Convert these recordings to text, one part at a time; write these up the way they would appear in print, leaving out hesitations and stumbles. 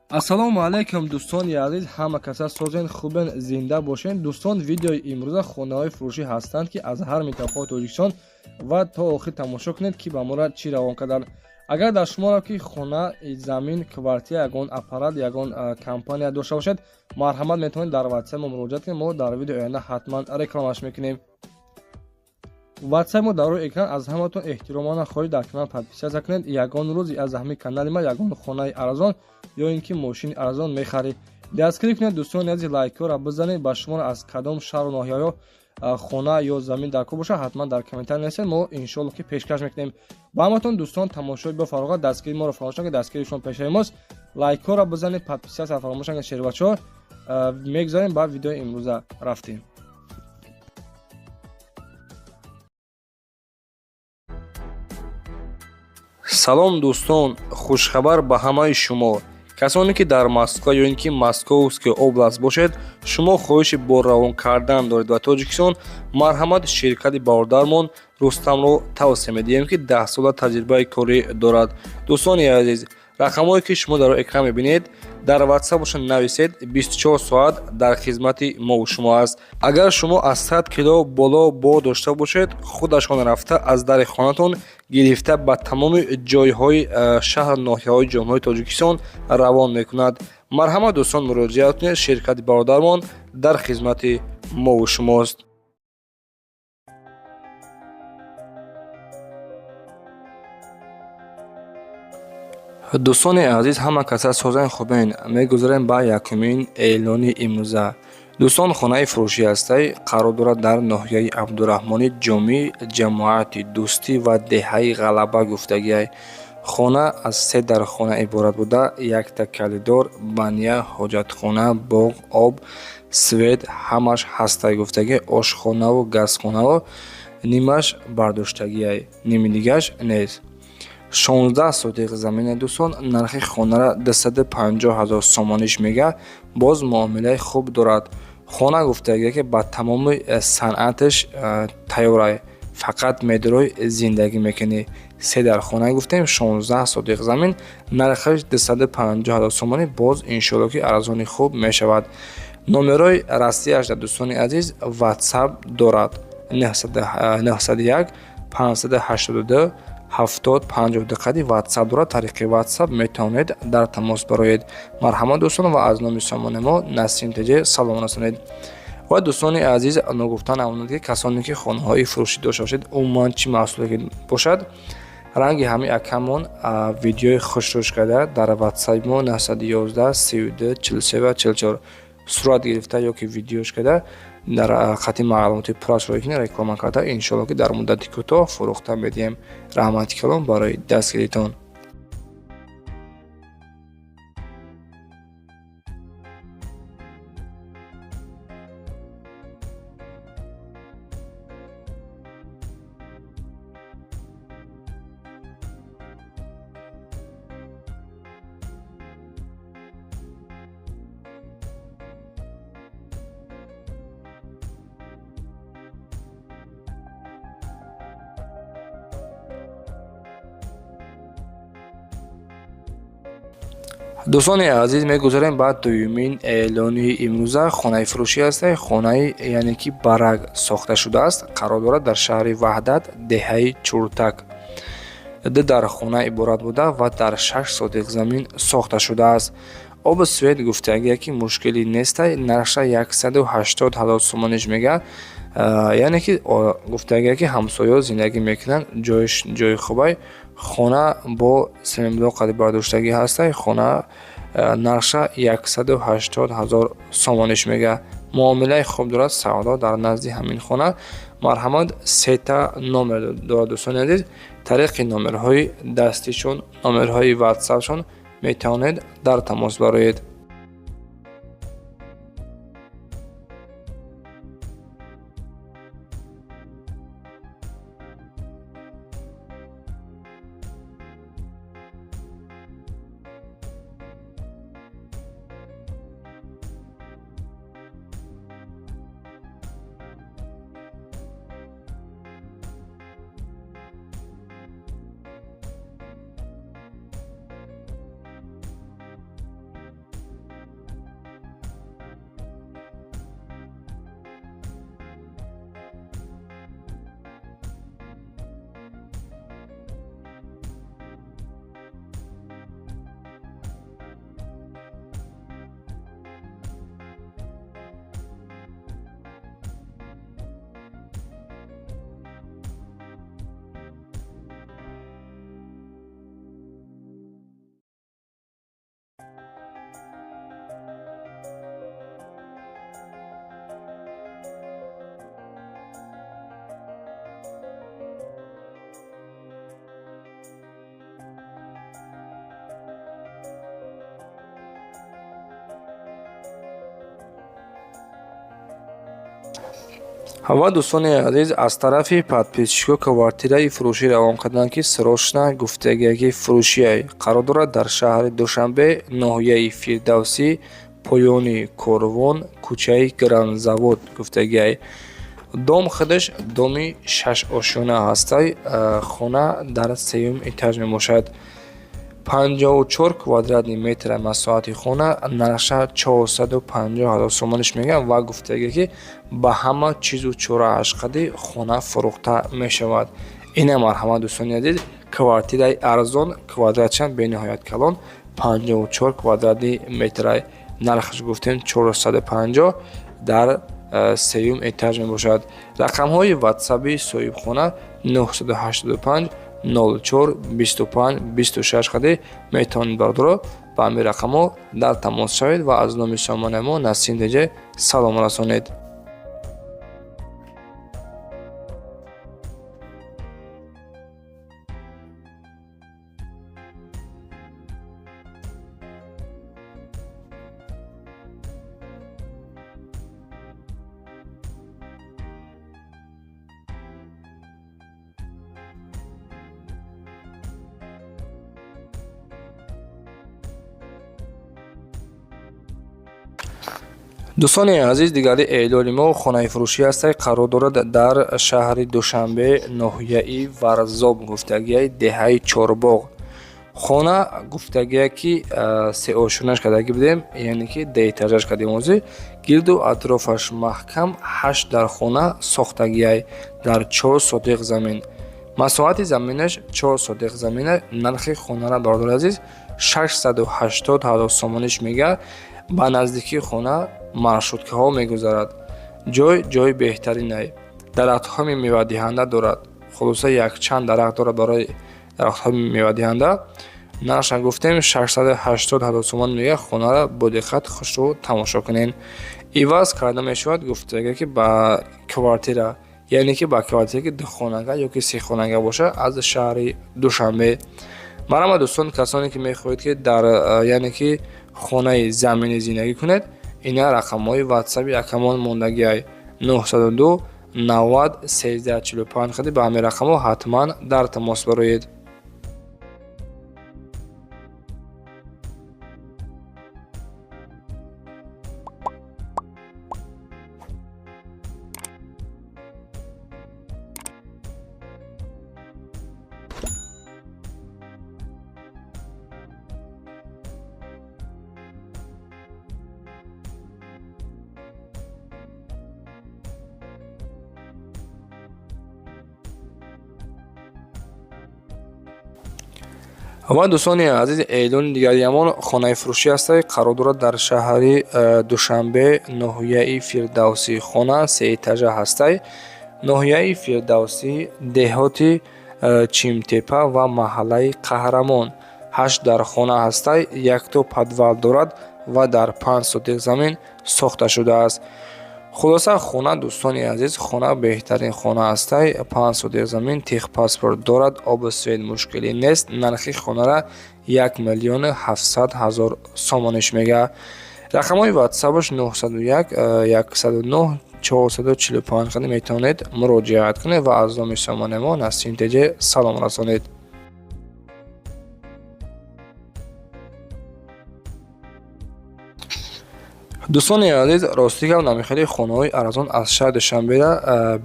Ассалому алайкум, дӯстони азиз, ҳама каса созен, хубен, зинда бошен. Дӯстон, видеои имрӯза хонаҳои фурӯшӣ ҳастанд, ки аз ҳар минтақаи Тоҷикистон, ва то охир тамошо кунед, ки ба мора чӣ равон карданд. Агар дар шуморо ки хона, замин, квартира, ягон аппарат, ягон компания дошта бошед, марҳамат, метавонед дар ватсап мо муроҷиат кунед. Мо дар видеои оянда ҳатман рекламаш мекунем. Ватсап мо дар рӯи экран. Аз ҳаматон эҳтиромона хоҳиш, дар канал подписаться кунед. Ягон рӯз аз ҳамин канали ма ягон хонаи арзон ё ин ки мошини арзон мехаред. Дастгирӣ кунед, дӯстони азиз, лайкҳоро бизанед. Ба шуморо аз кадом шаҳру ноҳияҳо хона ё замин дар кор бошад, ҳатман дар комментарий нависед, мо иншоалло ки пешкаш мекунем ба ҳаматон. Дӯстон, тамошои бо фароғат, дастгирии моро фаромӯш накунед, дастгирии шумо пешаи мост. Лайкҳоро бизанед, подписаться фаромӯш накунед. Шербачаҳо, мегузарем ба видеои имрӯза, рафтем. Салом, дӯстон, хушхабар ба ҳамаи шумо, касоне ки дар Москва ё ин ки Московская область бошед, шумо хоҳиши бор равон кардан доред ба Тоҷикистон, марҳамат, ширкати бародармон Рустамро тавсия медиҳем, ки 10-сола таҷрибаи корӣ дорад. Дӯстони азиз, рақамҳое ки шумо дар экран мебинед, дар ватсап бошад, нависед, 24 соат дар хизмати мову шумо аст. Агар шумо аз 100 кило боло бор дошта бошед, худашон рафта аз дари хонатон гирифта, ба тамоми ҷойҳои шаҳр, ноҳияҳои Ҷумҳурии Тоҷикистон равон мекунад. Марҳамат, дӯстон, муроҷиат кунед, ширкати бародармон дар хизмати мову шумост. Дӯстони азиз, ҳама каса созен, хубен. Мегузарем ба якумин эълони имрӯза. Дӯстон, хонаи фурӯшӣ ҳастай, қарор дорад дар ноҳияи Абдураҳмони Ҷомӣ, ҷамоати Дӯстӣ ва деҳаи Ғалаба гуфтагиай. Хона аз се дархона иборат буда, якта коридор, баня, ҳоҷатхона, боғ, об, свет ҳамаш ҳастай гуфтагӣ. Ошхонаву газхонаву нимаш бардоштагиай, ними дигаш нест. 16 сотих замина, дӯстон. Нархи хонара 250 ҳазор сомониш мега, боз муомилаи хуб дорад. Хона гуфтагия, ки ба тамоми санъаташ тайёрай, фақат медорой, зиндагӣ мекунӣ. Се дархона гуфтем, 16 сотих замин, нархаш 250 ҳазор сомонӣ, боз иншоалло ки арзони хуб мешавад. Номерои растияш, дӯстони азиз, ватсап дорад: 901 582 70 52. Қади ватсап дорад, тариқи ватсап метавонед дар тамос бароед. Марҳамат, дӯстон, ва аз номи сомонаи мо Насим ТЖ салом расонед. Ва дӯстони азиз, ногуфта намонад, ки касоне ки хонаҳои фурӯшӣ дошта бошед, умуман чӣ маҳсуле ки бошад, ранги ҳамин акамон видеои хушрӯш карда, дар ватсапи мо 911 32 43 44 сурат гирифта ё ки видеош карда, дар хати маълумоти пуррашро кунед, реклама карда, иншоалло ки дар муддати кӯтоҳ фурӯхта медиҳем. Раҳмати калон барои дастгиритон. Дӯстони азиз, мегузарем ба дуюмин эълони имрӯза. Хонаи фурӯшӣ ҳастай, хонаи яъне ки барак сохта шудааст, қарор дорад дар шаҳри Ваҳдат, деҳаи Чуртак. Ду дархона иборат буда ва дар 6 сотих замин сохта шудааст. Обу свет гуфтагие, ки мушкилӣ нестай. Нархша 180 ҳазор сомониш мега, яъне ки гуфтагие, ки ҳамсояҳо зиндагӣ мекунанд, ҷоиш ҷои хубай. Хона бо семиблок қади бардоштагӣ ҳастай. Хона нархша 180 ҳазор сомониш мега, муомилаи хуб дорад, савдо дар назди ҳамин хона. Марҳамат, сета номер дорад, дӯстони азиз, тариқи номерҳои дастишон, номерҳои ватсапшон метавонед дар тамос бароед. Ва дӯстони азиз, аз тарафи подписчико квартираи фурӯшӣ равон карданд, ки срочно гуфтагие, ки фурӯшиай қарор дорад дар шаҳри Душанбе, ноҳияи Фирдавсӣ, поёни Корвон, кӯчаи Гранзавод гуфтагиай. Дом худаш доми шашошёна ҳастай, хона дар сеюм этаж мебошад. 54 квадратный метр масоҳати хона, нархша 450 ҳазор сомониш мегӯяд ва гуфтагие, ки ба ҳама чизу чорааш қади хона фурӯхта мешавад. Ина марҳамат, дӯстони азиз, квартираи арзон, квадратшам бениҳоят калон, 54 квадратный метрай, нархаш гуфтем 450, дар сеюм этаж мебошад. Рақамҳои ватсаби соҳибхона 985 04 25 26 қади метавонед, бародаро, ба ҳамин рақамҳо дар тамос шавед ва аз номи сомонаи мо Насим Деҷа салом расонед. Дӯстони азиз, дигари эълони мо хонаи фурӯшӣ ҳастай, қарор дорад дар шаҳри Душанбе, ноҳияи Варзоб гуфтагиай, деҳаи Чорбоғ. Хона гуфтагие, ки сеошёнаш кардагӣ будем, яъне ки дуэтажаш кардем. Ҳозир гирду атрофаш маҳкам, ҳашт дар хона сохтагиай дар 4 сотих замин, масоҳати заминаш 4 сотих замина. Нархи хонара, бародари азиз, 680 000 сомониш мегӯяд. Ба наздикии хона маршруткаҳо мегузарад. Ҷой ҷои беҳтаринай, дарахтҳои мевадиҳанда дорад, хулоса, якчанд дарахт дорад барои дарахтҳои мевадиҳанда. Нархша гуфтем, 680 000 сомон мегӯяд. Хонара бо диққат хушрӯ тамошо кунед. Иваз карда мешавад гуфтага, ки ба квартира, яъне ки ба квартира, ки духонага ё ки сехонага бошад, аз шаҳри Душанбе. Марҳамат, дӯстон, касоне ки мехоҳед, ки дар, яъне ки, хонаи заминӣ зиндагӣ кунед, ина рақамҳои ватсаби акамон мондагиай: 902 90 13 45 қади. Ба ҳамин рақамҳо ҳатман дар тамос бароед. Ва дӯстони азиз, эълони дигариамон хонаи фурӯшӣ ҳастай, қарор дорад дар шаҳри Душанбе, ноҳияи Фирдавсӣ. Хона сеэтажа ҳастай, ноҳияи Фирдавсӣ, деҳоти Чимтепа ва маҳаллаи Қаҳрамон. Ҳашт дар хона ҳастай, якто подвал дорад ва дар 5 сотих замин сохта шудааст. Хулоса, хона, дӯстони азиз, хона беҳтарин хона ҳастай, 5 сотих замин, техпаспорт дорад, обу свет мушкилӣ нест. Нархи хонара 1 700 000 сомониш мегӯяд. Рақамҳои ватсапаш 901 109 445 қади метавонед муроҷиат кунед ва аз номи сомонаи мо Насим Теҷе салом расонед. Дӯстони азиз, ростӣ гап, намехели хонаҳои арзон аз шаҳри Душанбера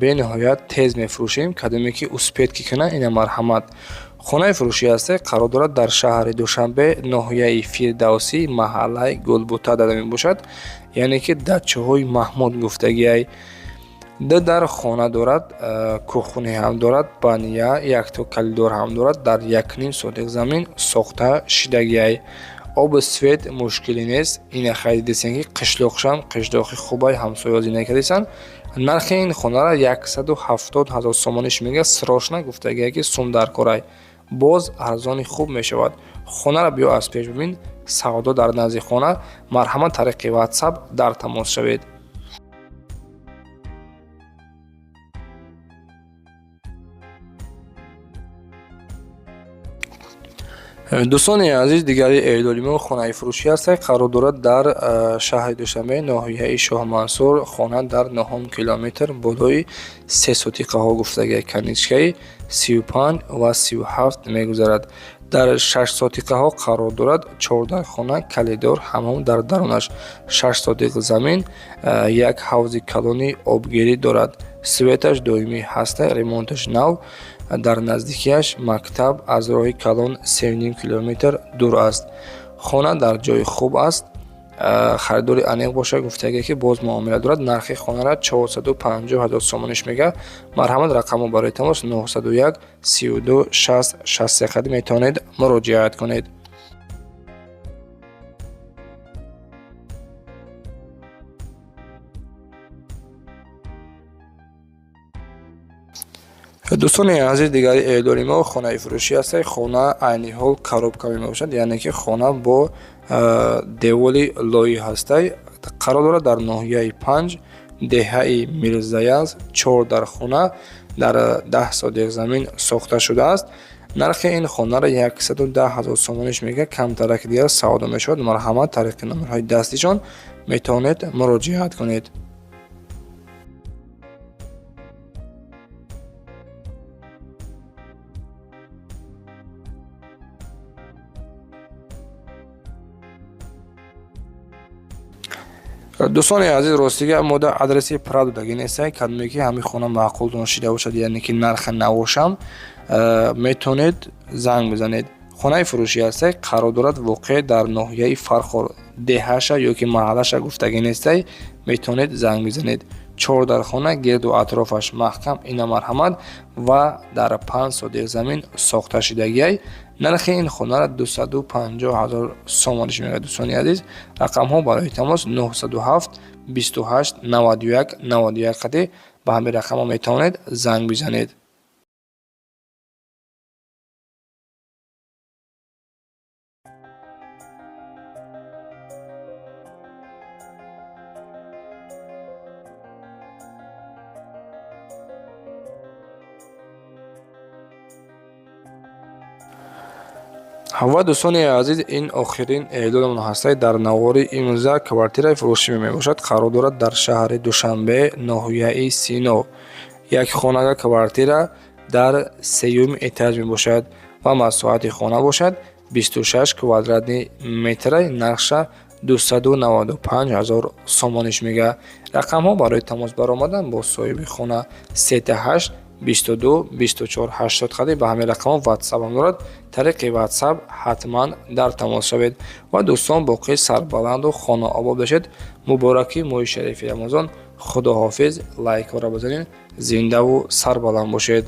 бениҳоят тез мефурӯшем. Кадоме ки успеть ки кунад, ина марҳамат. Хонаи фурӯшӣ ҳастай, қарор дорад дар шаҳри Душанбе, ноҳияи Фирдавсӣ, маҳаллаи Гулбута дада мебошад, яъне ки дачаҳои Маҳмуд гуфтагиай. Ду дар хона дорад, кухня ҳам дорад, баня, якто коридор ҳам дорад, дар 1,5 сотих замин сохта шидагиай. Обу свет мушкилӣ нест. Ина харидисен, ки қишлоқшам қишлоқи хубай, ҳамсоя зиндагӣ кардисан. Нархи ин хонара 170 000 сомониш мегӯяд. Срочно гуфтагие, ки сум дар корай, боз арзони хуб мешавад. Хонара биё аз пеш бибин, савдо дар назди хона. Марҳамат, тариқи ватсап дар тамос шавед. Дӯстони азиз, дигари эълони мо хонаи фурӯшӣ ҳастад, қарор дорад дар шаҳри Душанбе, ноҳияи Шоҳмансур, хона дар 9 километр болои се сотиқаҳо гуфтагия, конечкаи 35 ва 37 мегузарад. Дар шаш сотиқаҳо қарор дорад, 14 хона, калидор, ҳаммом дар дарунаш, 6 сотиқ замин, як ҳавзи калони обгирӣ дорад. Светаш доимӣ ҳаста, ремонташ нав, дар наздикиаш мактаб, аз роҳи калон 3,5 километр дур аст. Хона дар ҷои хуб аст. Харидори аниқ бошад, гуфтагие ки боз муомила дорад. Нархи хонаро 450 ҳазор сомониш мега. Марҳамат, рақамҳо барои тамос 901 32 60 63 қади метавонед муроҷиат кунед. Дӯстони азиз, дигари эълони мо хонаи фурӯшӣ аст. Хона айни ҳол коробка мебошад, яъне ки хона бо деволи лоӣ ҳастай. Қарор дорад дар ноҳияи Панҷ, деҳаи Мирзаяз, чор дар хона дар 10 сотиқ замин сохта шудааст. Нархи ин хонаро 110 ҳазор сомониш мега, камтараки дигар савдо мешавад. Марҳамат, тариқи номерҳои дастишон метавонед муроҷиат кунед. Дӯстони азиз, ростига мо дар адреси пурра додагӣ нестем. Кадоме ки ҳамин хона маъқултон шида бошад, яъне ки нарха навошам, метавонед занг бизанед. Хонаи фурӯшӣ ҳастай, қарор дорад воқеъ дар ноҳияи Фархор, деҳаша ё ки маҳаллаша гуфтагӣ нестай, метавонед занг бизанед. Чор дар хона, гирду атрофаш маҳкам, ина марҳамат, ва дар 5 сотиқ замин сохта шудагиай. Нархи ин хонаро 250 ҳазор сомониш мегӯяд. Дӯстони азиз, рақамҳо барои тамос 907 28 91 91 қади ба ҳамин рақамҳо метавонед занг бизанед. Ва дӯстони азиз, ин охирин эълонамон ҳастад дар навори имрӯза. Квартираи фурӯшӣ мебошад, қарор дорад дар шаҳри Душанбе, ноҳияи Сино. Як хонага квартира дар сеюм этаж мебошад ва масоҳати хона бошад 26 квадратный метра, нархша 295 ҳазор сомониш мега. Рақамҳо барои тамос баромадан бо соҳиби хона 38 22 24 80 қади ба ҳамин рақамҳо ватсап ҳам дорад. Тариқи ватсап ҳатман дар тамос шавед. Ва дӯстон, боқӣ сарбаланду хонаобод бошед. Муборакӣ моҳи шарифи Рамазон. Худоҳофиз. Лайкҳоро бизанед. Зиндаву сарбаланд бошед.